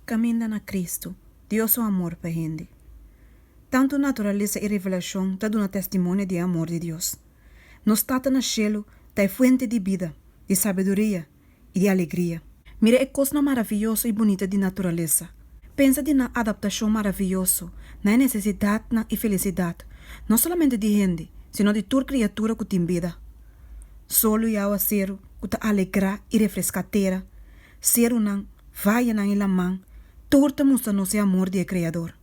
Kaminda na Kristu, Dios su amor pa hende. Tantu naturalesa i revelashon ta duna testimonio di e amor di Dios. Nos Tata na Shelu ta e fuente di bida, di sabiduria i di alegria. Mira e kosnan maravioso i bunita di naturalesa. Pensa di nan adaptashon maravioso na e nesesidatnan i felisidat, no solamente di hende, sino di tur kriatura ku tin bida. Solo i awaseru ku ta alegrá i refreská tera, serunan, vayenan i laman, tur ta mustra nos e amor di e Kreador.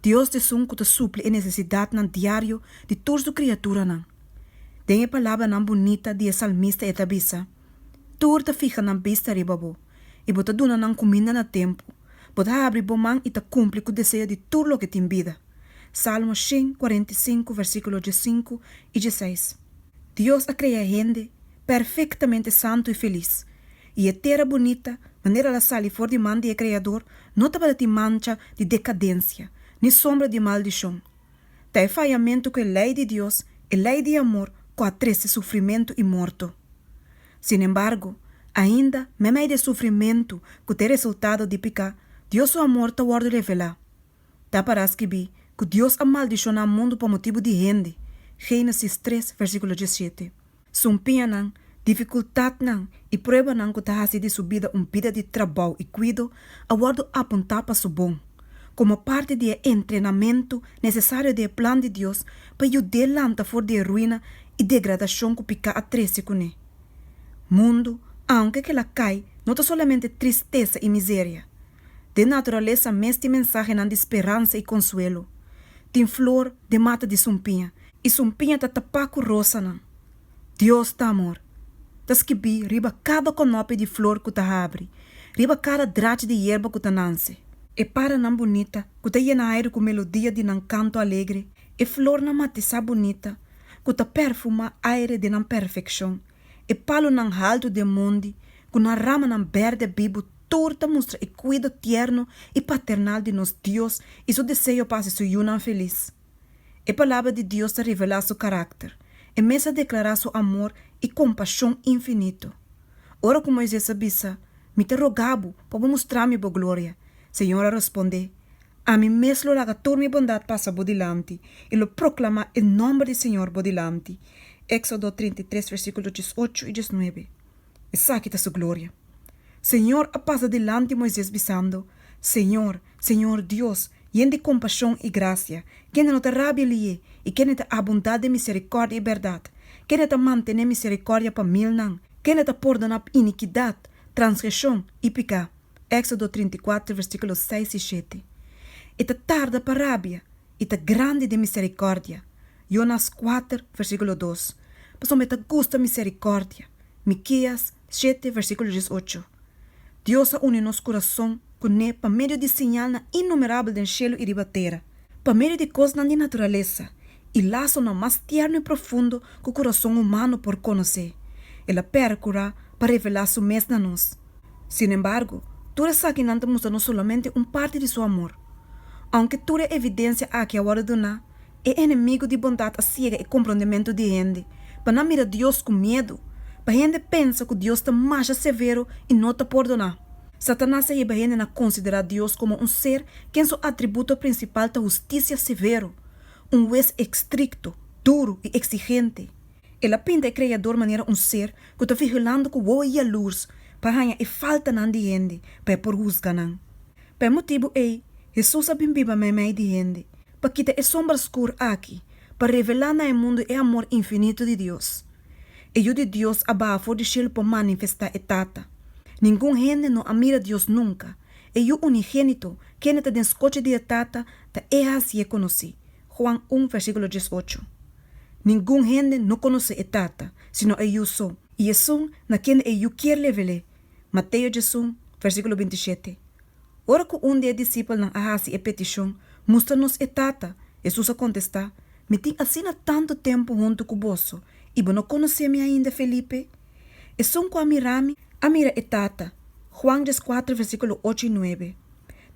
Dios ta esun ku ta supli e nesesidatnan diario di tur su kriaturanan. Den e palabranan bunita di e salmista e ta bisa, Tur ta fiha nan bista riba bo, i bo ta duna nan kuminda na tempu. Bo ta habri bo man i ta kumpli ku deseo di tur loke tin bida. Salmo 145, versíkulo 15 i 16. Dios a krea hende perfektamente santu i felis, i e tera bunita, manera el a sali for di man di e Kreador, no tabata tin mancha di dekadensia ni sombra di maldishon. Ta e fayamentu ku e lei di Dios, e lei di amor, ku a trese sufrimentu i morto. Sinembargo, ainda meimei di e sufrimentu ku ta e resultado di piká, Dios su amor ta wòrdu revelá. Ta pará skibí ku Dios a maldishoná mundu pa motibu di hende, Génesis tres, versíkulo 17. Sumpiñanan, difikultatnan i pruebanan ku ta hasi di su bida un bida di trabou i kuido a wòrdu apuntá pa su bon, komo parti di e entrenamentu nesesario di e plan di Dios pa yud'é lanta for di e ruina i degradashon ku piká a trese kuné. Mundu, aunke ku el a kai, no ta solamente tristesa i miseria. Den naturalesa mes tin mensahenan di speransa i konsuelo. Tin flor den mata di sumpiña, i sumpiña ta tapá ku rosanan. Dios ta amor. Ta skibí riba kada kònòpi di flor ku ta habri, riba kada drachi di yerba ku ta nanse. E paranan bunita ku ta yena aire ku melodia di nan kanto alegre, e flornan matisá bunita ku ta perfumá aire den nan perfekshon, e palunan haltu den mondi ku nan ramanan bèrdè bibu tur ta mustra e kuido tierno i paternal di nos Dios i su deseo pa hasi su yunan felis. E Palabra di Dios ta revelá su karakter. E mes a deklará su amor i kompashon infinito. Ora ku Moises a bisa, Mi ta roga bo pa bo mustra mi bo gloria, Señor a respondé, Ami mes lo laga tur mi bondat pasa bo dilanti i lo proklamá e nòmber di Señor bo dilanti. Éksodo 33 versíkulo 18 i 19. Esaki ta su gloria. Señor a pasa dilanti Moises bisando, Señor, Señor Dios, yen di kompashon i grasia, kende no ta rabia lié i kende ta abundá den miserikòrdia i bèrdat, kende ta mantené miserikòrdia pa milnan, kende ta pordoná inikidat, transgreshon i piká. Éksodo 34, versíkulo 6 i 7. E ta tarda pa rabia i ta grandi den miserikòrdia. Jonas 4, versíkulo 2. Pasobra e ta gusta miserikòrdia. Mikeas 7, versíkulo 18. Dios a uni nos kurason kuné pa medio di señalnan innumerabel den shelu i riba tera, pa medio di kosnan di naturalesa i lasonan mas tierno i profundo ku kurason humano por konosé. El a pèrkurá pa revelá su mes na nos. Sinembargo, tur esakinan ta mustra nos solamente un parti di su amor. Ounke tur e evidensia aki a wòrdu duná, E enemigu di bondat a siega e komprondementu di hende, pa nan mira Dios ku miedu, pa hende pensa ku Dios ta masha severo i no ta pordoná. Satanas a hiba hende na konsiderá Dios komo un ser ken su atributo prinsipal ta hustisia severo, un hues estrikto, duru i eksigente. El a pinta e Kreador manera un ser ku ta vigilando ku wowo yalurs pa haña e faltanan di hende pa e por husga nan. Pa e motibu ei, Hesus a bin biba meimei di hende, pa kita e sombra skur aki, pa revelá na e mundu e amor infinito di Dios. E Yu di Dios a baha for di shelu pa manifestá e Tata. Ningun hende no a mira Dios nunka. E Yu unigénito, kende ta den skochi di e Tata, ta e hasié konosí. Juan un, versíkulo 18. Ningun hende no konosé e Tata, sino e Yu so, i esun na kende e Yu kier level'é. Mateo 11, versíkulo 27. Ora ku un di e disipelnan a hasi e petishon, Mustra nos e Tata, Hesus a kontestá, Mi tin asina tantu tempu huntu ku boso, i bo no konosé mi ainda, Felipe? Esun ku a mira mi, a mira e Tata. Juan 14, versíkulo 8 i 9.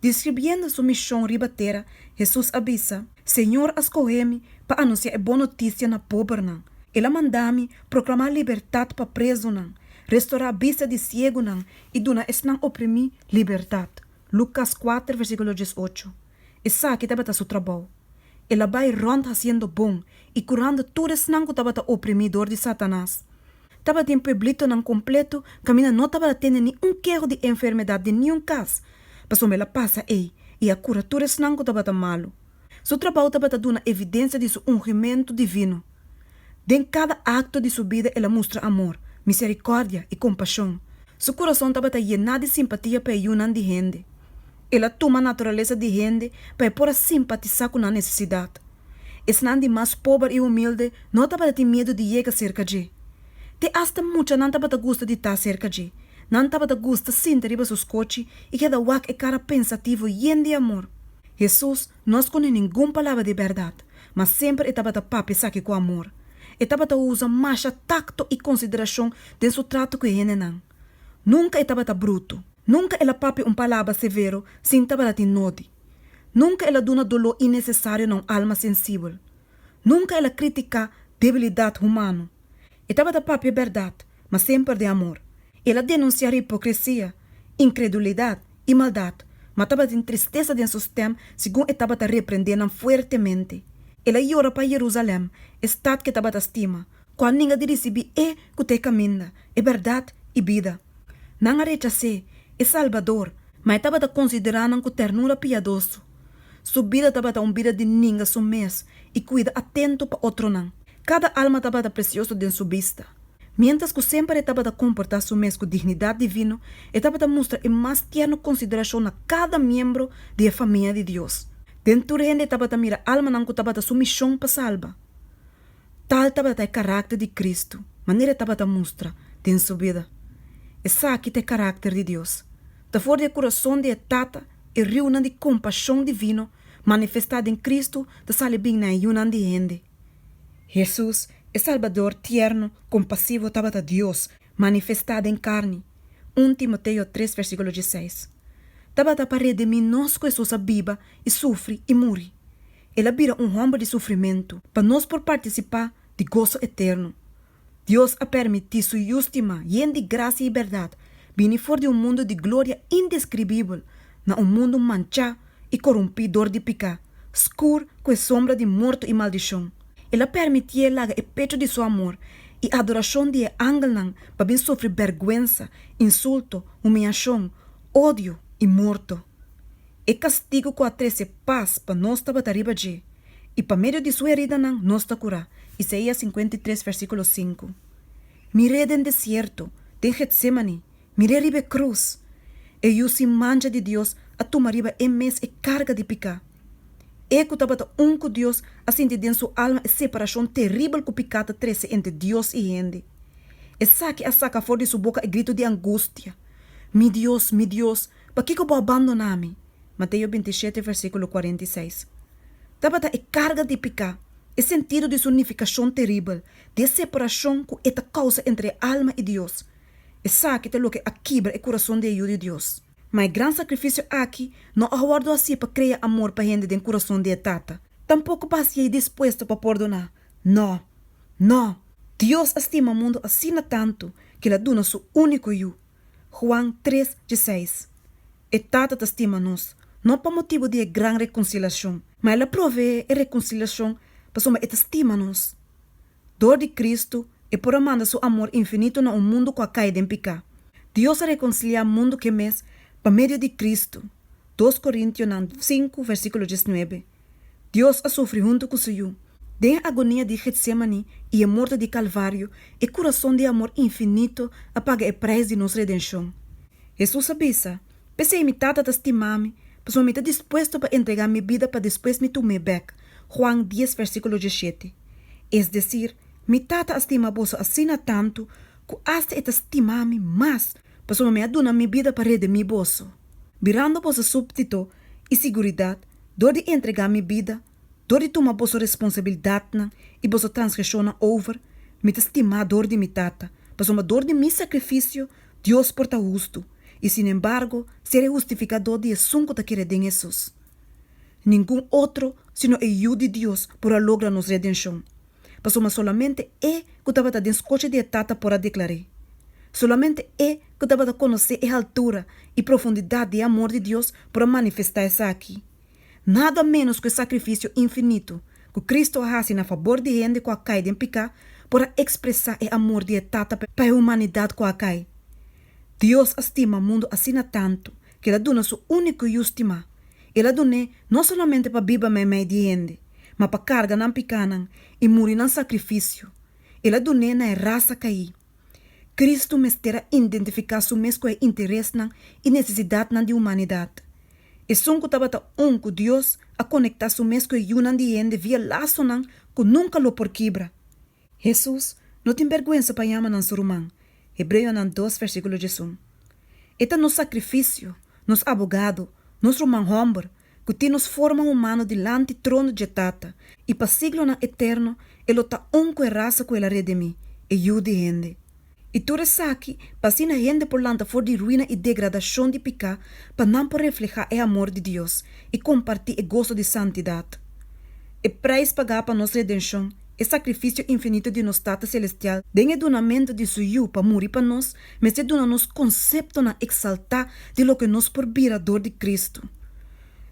Deskribiendo su mishon riba tera, Hesus a bisa, Señor a skohé mi pa anunsiá e bon notisia na pobernan. El a manda mi proklamá libertat pa prezunan, restorá bista di siegunan i duna esnan oprimí libertat. Lukas kuater versíkulo 18. Esaki tabata su trabou. El a bai rònt hasiendo bon i kurando tur esnan ku tabata oprimí dor di Satanas. Tabatin pueblitonan kompleto kaminda no tabata tende ni un keho di enfermedat den niun kas, pasobra el a pasa ei i a kura tur esnan ku tabata malu. Su trabou tabata duna evidensia di su ungimentu divino. Den kada akto di su bida el a mustra amor, miserikòrdia i kompashon. Su kurason tabata yená di simpatia pa e yunan di hende. El a tuma naturalesa di hende pa e por a simpatisá ku nan nesesidat. Esnan di mas pober i humilde no tabata tin miedu di yega serka dje. Te asta muchanan tabata gusta di ta serka dje. Nan tabata gusta sinta riba su skochi i keda wak e kara pensativo yen di amor. Hesus no a skonde ningun palabra di bèrdat, ma semper e tabata papia esaki ku amor. E tabata usa masha takto i konsiderashon den su trato ku e hendenan. Nunka e tabata brutu. Nunka el a papia un palabra severo sin tabata tin nodi. Nunka el a duna doló innesesario na un alma sensibel. Nunka el a kritiká debilidat humano. E tabata papia bèrdat, ma semper den amor. El a denunsiá hipokresia, inkredulidat i maldat, ma tabatin tristesa den su stèm segun e tabata reprendé nan fuertemente. El a yora pa Jerusalèm, e stat ku e tabata stima, ku a ninga di risibí e ku ta e kaminda, e bèrdat i bida. Nan a rechas'é, e Salbador, ma e tabata konsiderá nan ku ternura piadoso. Su bida tabata un bida di ninga su mes i kuida atento pa otronan. Kada alma tabata presioso den su bista. Miéntras ku semper e tabata komportá su mes ku dignidat divino, e tabata mustra e mas tierno konsiderashon na kada miembro di e famia di Dios. Den tur hende e tabata mira almanan ku tabata su mishon pa salba. Tal tabata e karakter di Kristu, manera e tabata mustra den su bida. Esaki ta e karakter di Dios. Ta for di e kurason di e Tata e riunan di kompashon divino manifestá den Kristu ta sali bin na e yunan di hende. Hesus, e Salbador tierno, kompasivo tabata Dios manifestá den karni, un Timoteo tres versíkulo dieseis. Tabata pa redimí nos ku Hesus a biba i sufri i muri. El a bira un hòmber di sufrimentu pa nos por partisipá di goso eterno. Dios a permití su Yu stimá, yen di grasia i bèrdat, bini for di un mundu di gloria indeskribibel na un mundu manchá i korumpí dor di piká, skur ku e sombra di morto i maldishon. El a permitié laga e pechu di su amor i adorashon di e angelnan pa bin sufri bèrgwensa, insulto, humiashon, odio i morto. E kastigu ku a trese pas pa nos tabata riba dje, i pa medio di su heridanan nos ta kurá, Isaías 53 versíkulo 5. Mir'é den desierto, den Getsémani, mir'é riba e krus. E Yu sin mancha di Dios a tuma riba e mes e karga di piká. E ku tabata un ku Dios a sinti den su alma e separashon teribel ku piká ta trese entre Dios i hende. Esaki a saka for di su boka e gritu di angustia, Mi Dios, mi Dios, Pakiko bo a bandoná mi? Mateo 27 versíkulo 46. Tabata e karga di piká, e sentido di su nifikashon teribel, di e separashon ku e ta kousa entre e alma i Dios. Esaki ta loke a kibra e kurason di e Yu di Dios. Ma e gran sakrifisio aki no a wòrdu hasí pa krea amor pa hende den kurason di e Tata, tampoko pa hasié dispuesto pa pordoná. Nò! Nò! Dios a stima mundu asina tantu ku el a duna su úniko Yu, Juan tres dieseis. E Tata ta stima nos, no pa motibu di e gran rekonsiliashon, ma El a proveé e rekonsiliashon pasobra E ta stima nos. Dor di Kristu, E por a manda Su amor infinito na un mundu ku a kai den piká. Dios a rekonsiliá mundu ku E mes pa medio di Kristu, Dos Korintionan sinku, versíkulo diesnuebe. Dios a sufri huntu ku su Yu. Den e agonia di Getsemani i e morto di Kalvario, e kurason di amor infinito a paga e preis di nos redenshon. Hesus a bisa, P'esei mi Tata ta stima mi, pasobra mi ta dispuesto pa entregá mi bida pa despues mi tum'é bèk, Juan dies versíkulo diesshete. Es desir, mi Tata a stima boso asina tantu ku asta e ta stima mi mas, pasobra mi a duna mi bida pa redimí boso. Birando boso súpdito i siguridat, Dor di entregá mi bida, dor di tuma boso responsabilidatnan i boso transgreshonnan over, mi ta stimá dor di mi Tata, pasobra dor di mi sakrifisio Dios por ta hustu i sinembargo ser e hustifikadó di esun ku ta kere den Hesus. Ningun otro sino e Yu di Dios por a logra nos redenshon, pasobra solamente E ku tabata den skochi di e Tata por a deklar'é. Solamente E ku tabata konosé e haltura i profundidat di e amor di Dios por a manifestá esaki. Nada ménos ku e sakrifisio infinito ku Kristu a hasi na fabor di hende ku a kai den piká por a ekspresá e amor di e Tata pa e humanidat ku a kai. Dios a stima mundu asina tantu ku el a duna su úniko Yu stimá. El a dun'é no solamente pa biba meimei di hende, ma pa karga nan pikánan i muri nan sakrifisio. El a dun'é na e rasa kaí. Kristu mester a identifiká su mes ku e interesnan i nesesidatnan di humanidat. Esun ku tabata un ku Dios a konektá su mes ku e yunan di hende via lasonan ku nunka lo por kibra. Hesus no tin bèrgwensa pa yama nan su ruman, Hebreonan dos versíkulo 11. E ta nos sakrifisio, nos abogado, nos ruman hòmber, ku tin nos forma humano dilanti trono dje Tata, i pa siglonan eterno e lo ta un ku e rasa ku el a redimí, e Yu di hende. I tur esaki pa asina hende por lanta for di ruina i degradashon di piká pa nan por reflehá e amor di Dios i kompartí e goso di santidat. E preis pagá pa nos redenshon, e sakrifisio infinito di nos Tata Selestial den e dunamentu di Su Yu pa muri pa nos, mester duna nos konseptonan eksaltá di loke nos por bira dor di Kristu.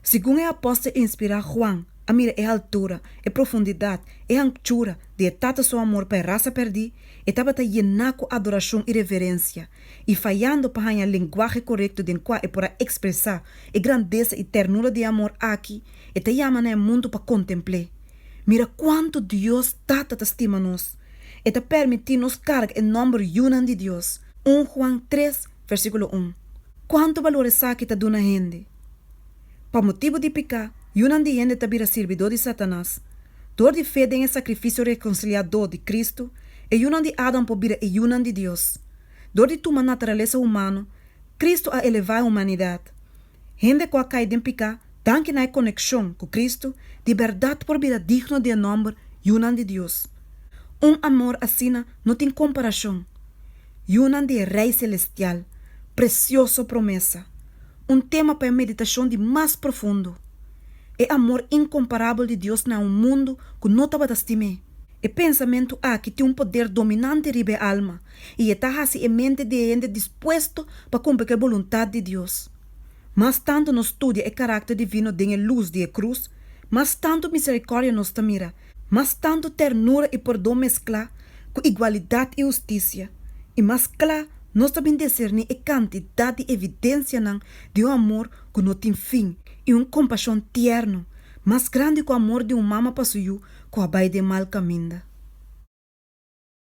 Segun e apòstel inspirá Juan a mira e haltura, e profundidat, e hanchura di e Tata su amor pa e rasa pèrdí, e tabata yená ku adorashon i reverensia, i fayando pa haña lenguahe korekto den kua e por a ekspresá e grandesa i ternura di e amor aki, e ta yama na e mundu pa kontempl'é. Mira kuantu Dios Tata ta stima nos! E ta permití nos karga e nòmber yunan di Dios, un Juan tres, versíkulo un. Kuantu balor esaki ta duna hende? Pa motibu di piká, yunan di hende ta bira sirbidó di Satanas. Dor di fe den e sakrifisio rekonsiliadó di Kristu, e yunan di Adam por bira e yunan di Dios. Dor di tuma naturalesa humano, Kristu a elevá e humanidat. Hende ku a kai den piká, danki na e konekshon ku Kristu, di bèrdat por bira digno di e nòmber yunan di Dios. Un amor asina no tin komparashon. Yunan di e Rei Selestial, presioso promesa! Un tema pa e meditashon di mas profundo. E amor inkomparabel di Dios na un mundu ku no tabata stim'é. E pensamentu aki tin un poder dominante riba e alma i e ta hasi e mente di e hende dispuesto pa kumpli ku e boluntat di Dios. Mas tantu nos studia e karakter divino den e lus di e krus, mas tantu miserikòrdia nos ta mira, mas tantu ternura i pordon mesklá ku igualidat i hustisia, i mas kla nos ta bin diserní e kantidat di evidensianan di un amor ku no tin fin i un kompashon tierno, mas grandi ku amor di un mama pa su yu ku a bai den mal kaminda.